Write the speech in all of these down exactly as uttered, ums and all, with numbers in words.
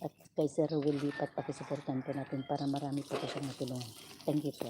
At kay Sir Will Lipat, pakisuportahan po natin para marami pa po siyang matulungan. Thank you po.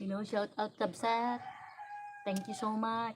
Hello, shout out, Kabsat. Thank you so much.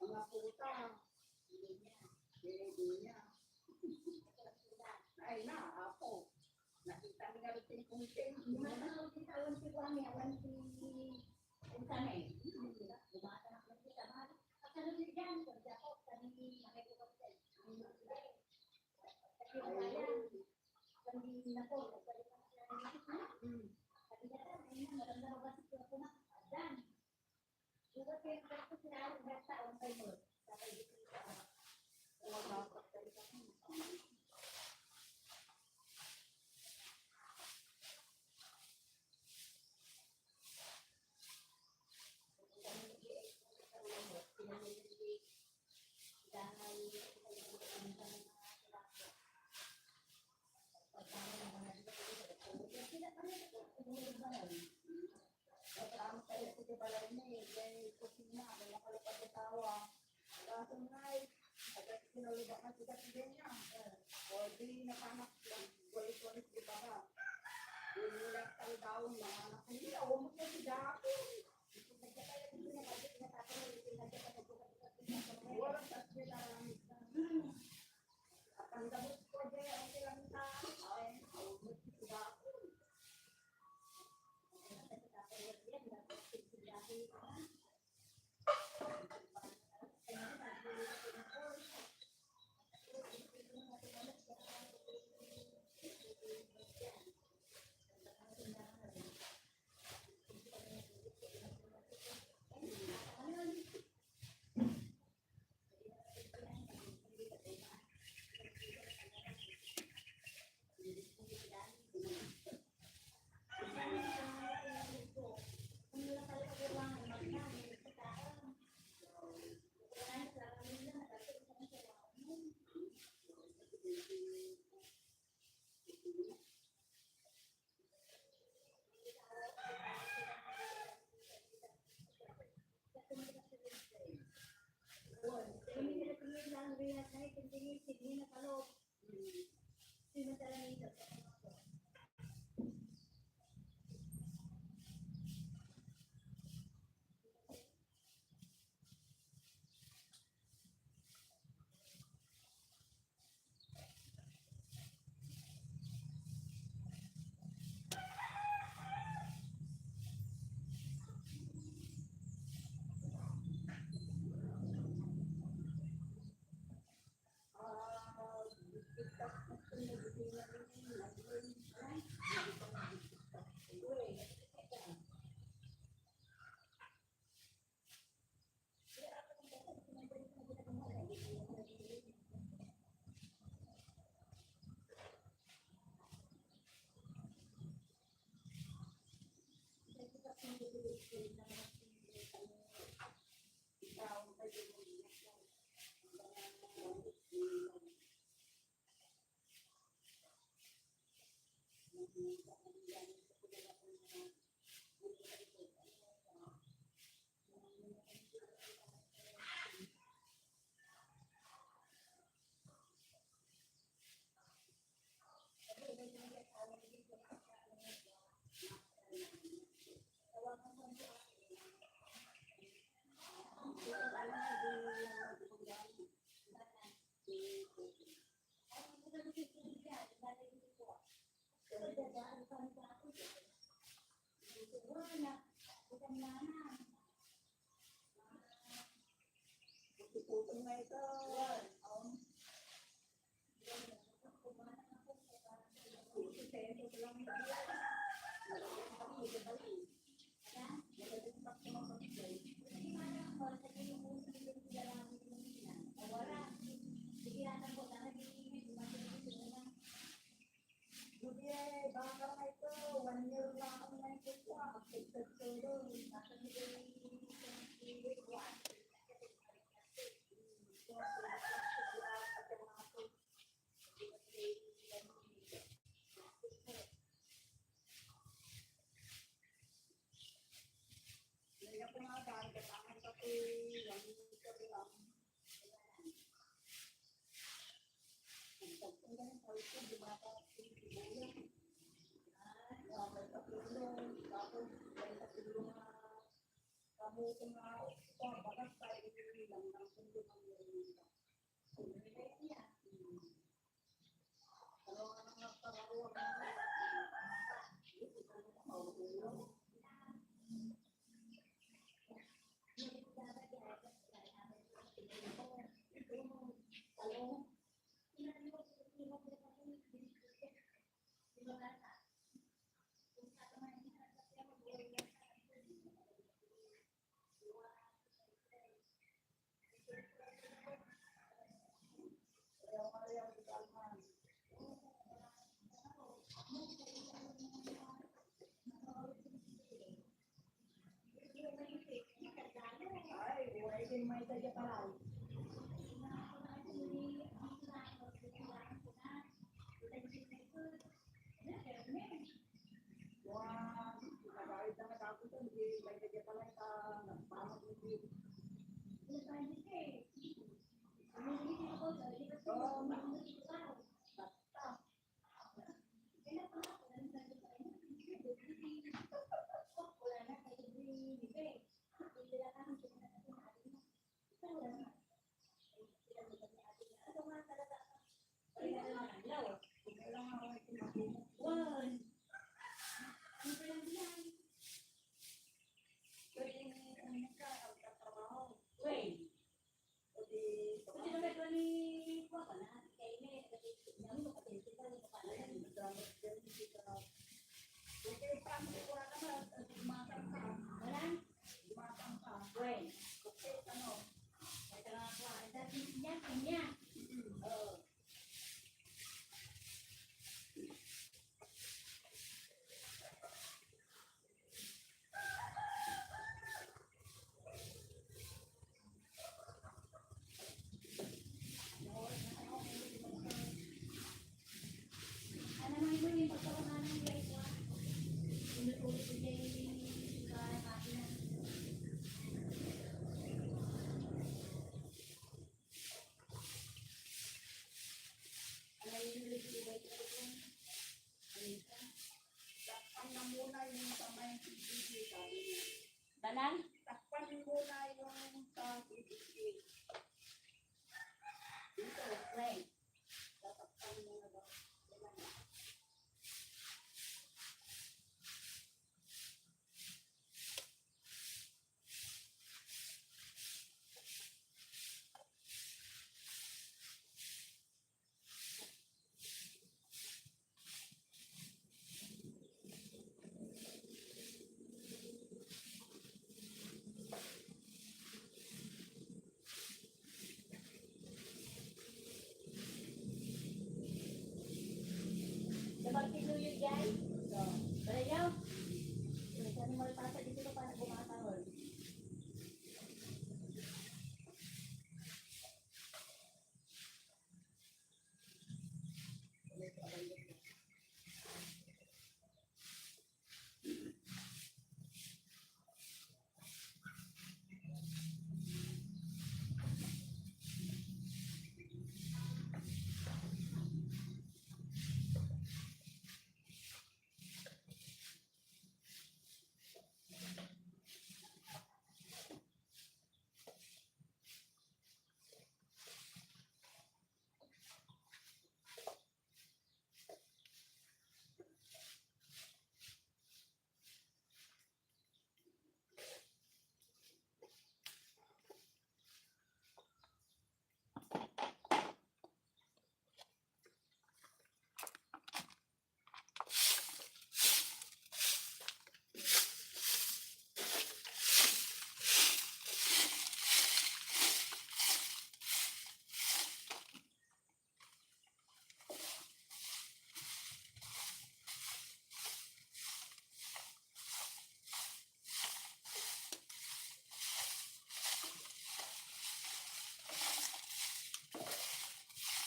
Mga puta. Ay na, apo. Nakita mi nga rutin kong ting. Mga tao, di tao, si Kwame, awan si Ang kami, di ba? Gumagana kami sa mga, pagkano din dyan, kung di ako, kami, makikita ko din. Ang mga sila eh. Kasi wala yan. Kung di na po, nagsalita na sila ng isip na. Hmm. Sabi niya, "Ay, na, maganda ba ba si Kuya Kumak?" Ayan. Di ba, kaya, kaya ko sila, ang basta, ang kayo. Sa kayo, sa kayo. Wala pa. Ang kaya sa balay ni, may kusina, may nakalapag asawa. Kaso nga, eh, agad sinalubak na sila sa ganyan. O, di nakanak lang, gulit-gulit di ba ka? Yung laktang daon, mga anak nila, umot na si Gabi. Wala sa sila. At ang gabos ko, di, ang silang tao, ay, umot na si Gabi. Julie, baka na ito, one year na akong nagkukwa, magtagtagtulong, nasa nila yung Ano? Takpan mo na yung sa D V D. Dito, play. Tatakpan mo na daw. Dapat tinuyo yan. So, kaya, kung saan mo ipasa dito, paano bumakahon?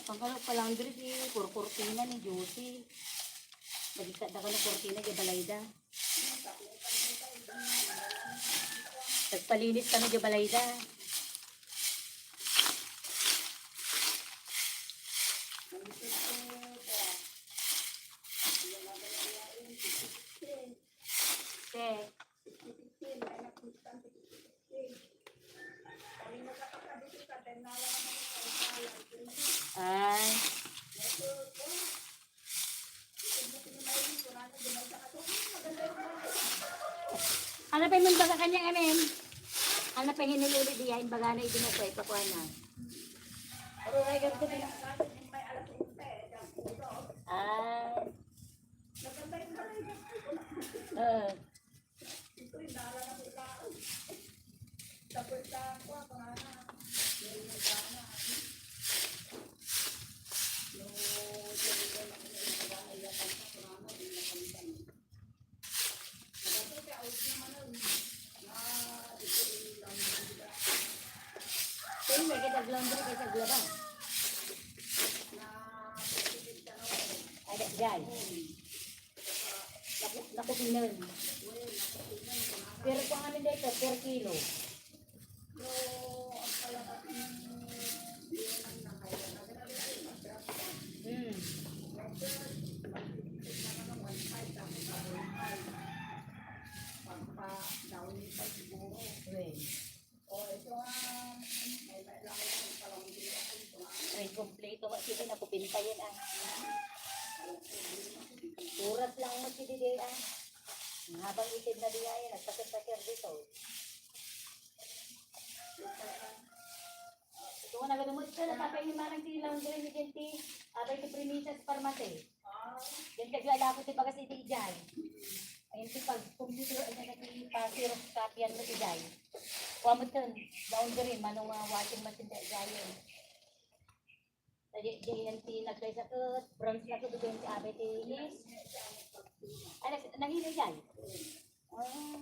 Pagkano pa laundry, di kurkurtina ni Josie. Nagikada ka ng kurtina, di balayda. Nagpalinis kami di balayda. Te. Ay. Ano pa yung baga kanya, amen? Ano pa yung hinululi diya? Yung baga na iti mo pa, ipakuha na. Aruray, ganito din. Ah. Ah. Kung may kita laundry, kaysa aglaba. Ay, guys. Naku-, nakupinan. Pero kung ano dito, per kilo. Hmm. Well. Ay, kompleto nga, sige, nakupinta yan, ah. Oras lang mo, sige, di, ah. Habang itid na di, ay, nagpakit-pakit dito. Ito nga, nagadumot ka, natapay ni Marang ti laundry ni Genti. Abay, ti Primicias Parmate. Yan kaglalako ti bagas iti idiay. Ayan ti pag computer, ayan ti pa-xerox copyan mo idiay. Kuha mo ten, laundry, mano nga washing machine ti idiay. Ayan ti nagkaysa ket, bronze na ket, ti abay ti Liz. Ay, nag-, nangina idiay. Ah.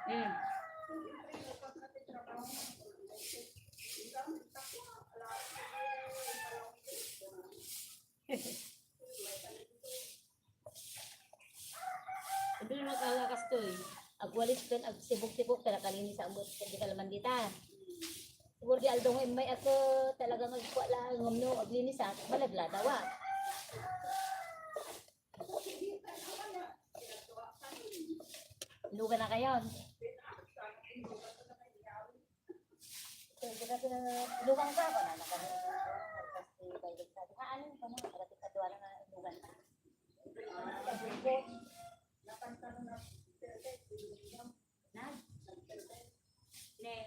Mm. Sabi mo, kala kastoy. Agwalis ken agsibog-sibog, ta nakalinis a met, ket di ka laman dita. Siguro di aldaw nga immay ako talaga nga agkua lang, ngem no aglinis a, malagla dawa. Lugan na kayon. Lugan ka ba na? Kasi bayad ka. Ah, ano yung pamang? Pagkatid ka doon na lugan ka. Ah, ne.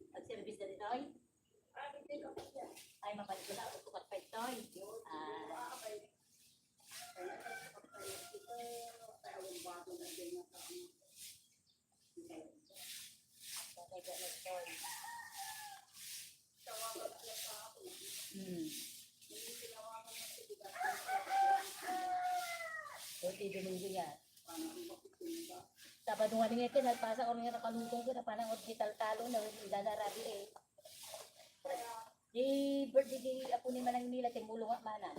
Ay, Pag-service na ditoy? Ay, mabalik ko na. Gusto ka pa itoy. Ah. Hmm. Pwede Domingo yan. Sabado nga rin nga, nagpasa ko nga nakalutong ko, napanang orbital talo, na wala na rabi eh. Di birthday di apo ni Manang Mila, timulong nga manang.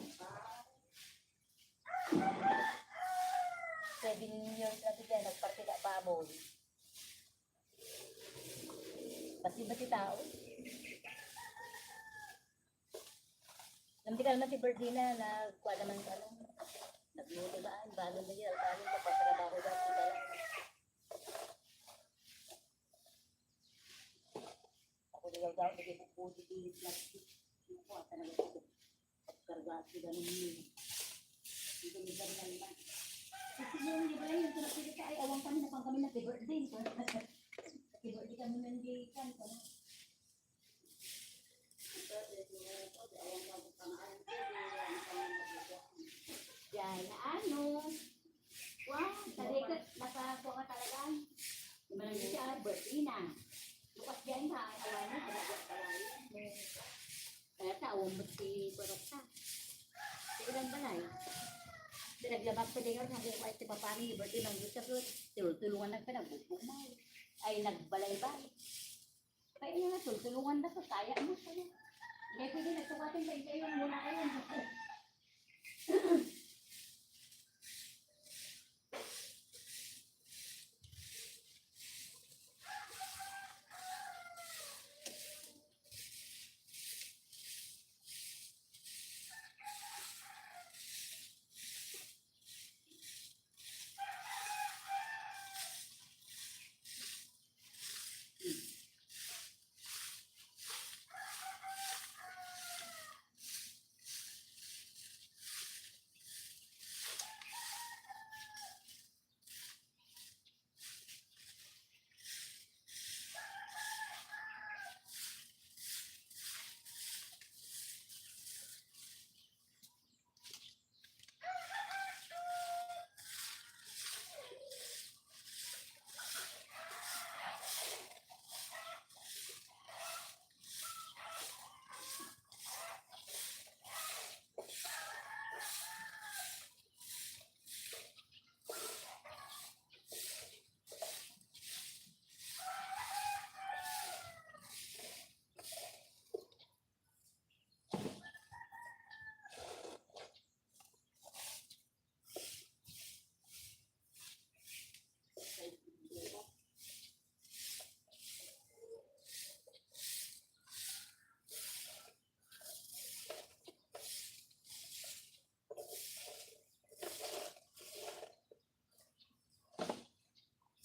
Seven years na ti dyan, nagparti na baboy. Bati-bati tao. Namtikal man ti birthday na, nagkuha naman ano, nagluto ba, ang balon na yun, ang balon na patrabaho daw, ang balon. Ako daw daw, nagay bukbudi di plastic. Ano ko, ata na ito. Pagkarga, si ganun yun. Dito, may ganun na naman. Kasi yung, di ba, yung pinapili ka, ay, awang kami, napang kami na birthday. Birthday kami ng gay kan, ano. Diay, ano? Wow, tadi ka, nakakuha ka talaga. Di man lang siya, birthday na. Bukas diyan ka, ang alam mo, talaga pala yun. Kaya ta, awang ba't si Barok ta? Sa ilang balay? Pinaglabas ko din yun, sabi ko, "Ay, si Papa, ni birthday ng gusto ko." Tulungan lang pinagbukbuk mo. Ay, nagbalay-balay. Kaya nga, tultulungan na ko, kaya mo, kaya. Hindi pwede nagsukatin, kaya kayo, muna kayo.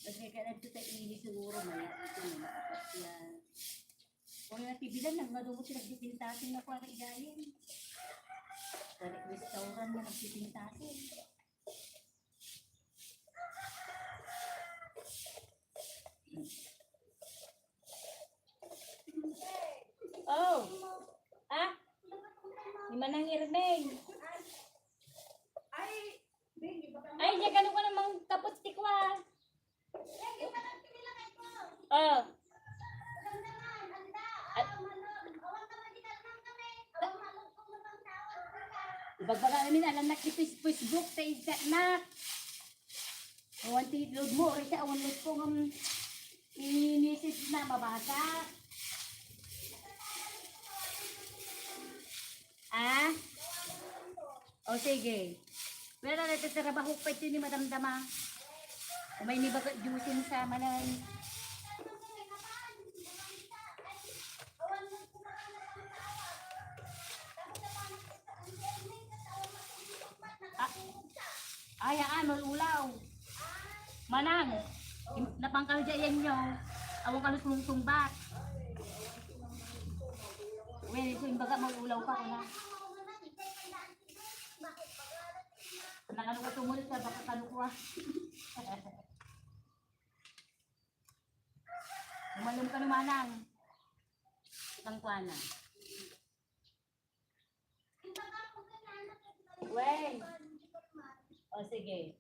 Kasi kaya nagkita ini siguro, may ito, may nakapas yan. Kung natibilan, nagmadungo sila, nagpipintasin na para igayin. Balik restaurant na nagpipintasin. Oh. Ah? Ni Manang Irmeng. Ay, ay, niya gano ko namang kapot ti kwa. Oh. At, Bagbaga amin, alannak ti Face-, Facebook, ta igkatnak. Awan ti load mo, ori siya, awan load ko ngam i-message na mabasa. Ah? O, sige. Wala na, nagtatrabaho pa ito ni Madam Dama. Umay ni baga juicing sa manan. Ah, ay, ah, ul-ulaw. Manang, im-, napangkal dyan yan nyo. Awang kalos mong sungbat. Well, so, imbaga, mag-ulaw ka, kuna. Nakaluwa tumulit sa baka kalukuha. Umalom ka namanang. Itang kuana. Wen. O, sige.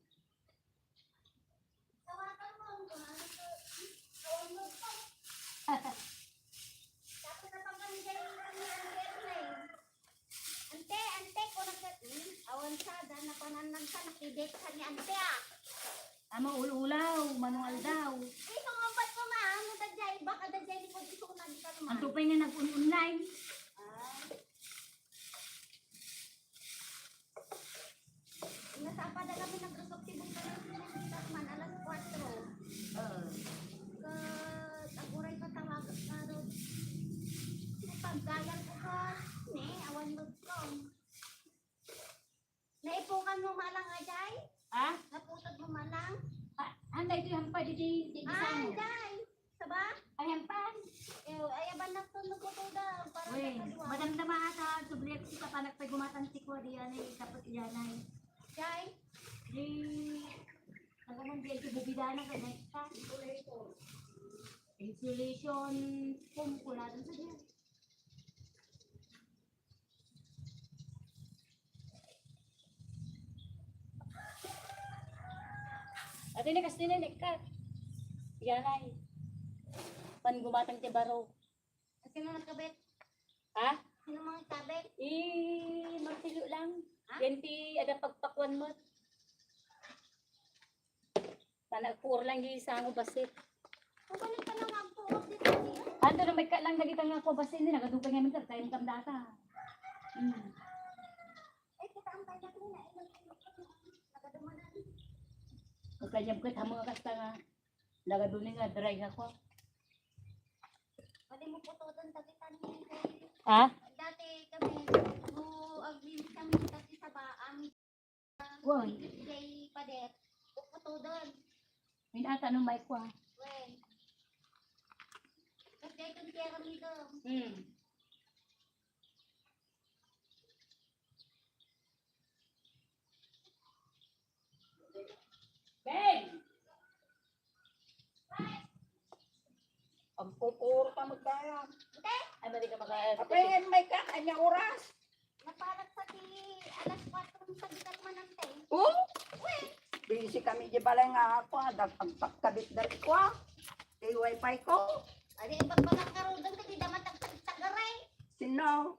Ante, ante, ko nagkat-, hmm, awan sada, napanan lang sa, nakidit sa ni ante, ah. Ama, ul-ulaw, Manong Aldaw. Eh, kung ampat ko, ma, ano, da jay, baka da jay, di ko di ko nagkano, ma. Ang tupay nga nag-un-, online. Ah. Nasapa da kami nagrusok ti bukal ng pinagkita man alas kuwatro. Oo. Ka, aguray pa tawag, karo. Pagkayang ko ka, ne, awan mo ko. Naipukan mo malang, ajay? Ha? Naputod mo malang? Ah, anday ito yung pa, di, di, di, di Ah, sana. Ajay. Saba? Ay, ang pan. Eh, ay, aban na to, nagkutuda. Para Uy, sa kadua. Madam Dama ata, subliak si Papa nagpagumatang ti kwa diyan ay, tapos iyan ay. Jay? Di, ano man, di, ito bubida na, ganyan ka. Insulation foam ko na dun sa diyan. Ate ni, kas ni, ni, kat. Yan ay. Pan gumatang ti baro. Sino nagkabit? Ha? Sino mga kabit? Eh, martilyo lang. Ha? Yan ti, ada pagpakuan mo. Tan agpuor lang di sango basit. Mabalin ka lang agpuor dito. Anto na may ka lang dagita nga ako basit ni nagadupay nga minsan tayo kam data. Hmm. Eh, kita ang tayo na, eh, nagadumanan. Pagkanyab kat hamo nga kasta nga nagaduni nga dry nga ko. Pwede mo pututan tagitan mo. Ha? Dati kami, no, aglinis kami dati sa ba, amin Wen. Jay pader. Uputudon. Min ata no may kwa. Wen. Kasi itong tiyera mi do. Hmm. Ben! Ang pupuro pa magkaya. Ante? Ay, mali ka magkaya. Apay nga may ka, kanya oras. Napalat sa ti alas kuwatro sa bigat man, ante. Oh? Uy! Busy kami di balay nga ako, ah, dag-, agpagkabit dali ko, ah. Kay wifi ko. Adi, ibagbagak ka ron doon, kay di daman tagtagtagaray. Sino?